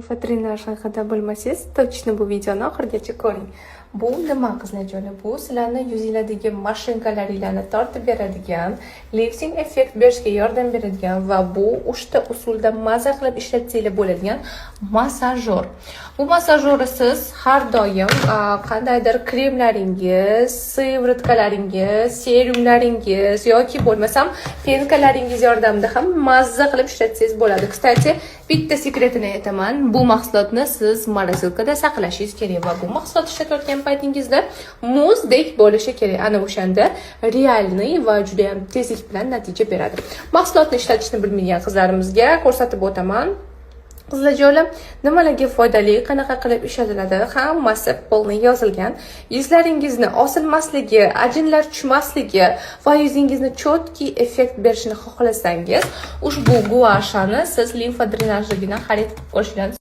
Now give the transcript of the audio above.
Limfa haqida bilmasangiz, точно bu videoni oxirigacha ko'ring. Bu nima, qizlarjonlar? Bu sizlarni yuzinglardagi морщинка laringlarni tortib beradigan, lifting effekt berishga yordam beradigan va bu uchta usulda maza qilib ishlatsanglar bo'ladigan massajyor. Bu massajyorni siz har doim qandaydir kremlaringiz, сыворотка laringiz, serumlaringiz yoki bo'lmasam пенка laringiz yordamida ham mazza qilib ishlatsangiz bo'ladi. Кстати, bitta секрет ini aytaman. Bu mahsulotni siz морозилка da saqlashingiz kerak va bu mahsulot ishlatayotgan paytingizda muzdek bo'lishi kerak. Ana o'shanda реальный va juda ham tezlik bilan natija beradi. Mahsulotni ishlatishni bilmagan qizlarimizga ko'rsatib o'taman. Qizlarjonlar, nimalarga foydali, qanaqa qilib ishlatiladi, hammasi полный yozilgan. Yuzlaringizni osilmasligi, ajinlar tushmasligi va yuzingizni четкий effekt berishini xohlasangiz, ushbu guashani siz limfa drenajligini xarid qilib ko'rishingizni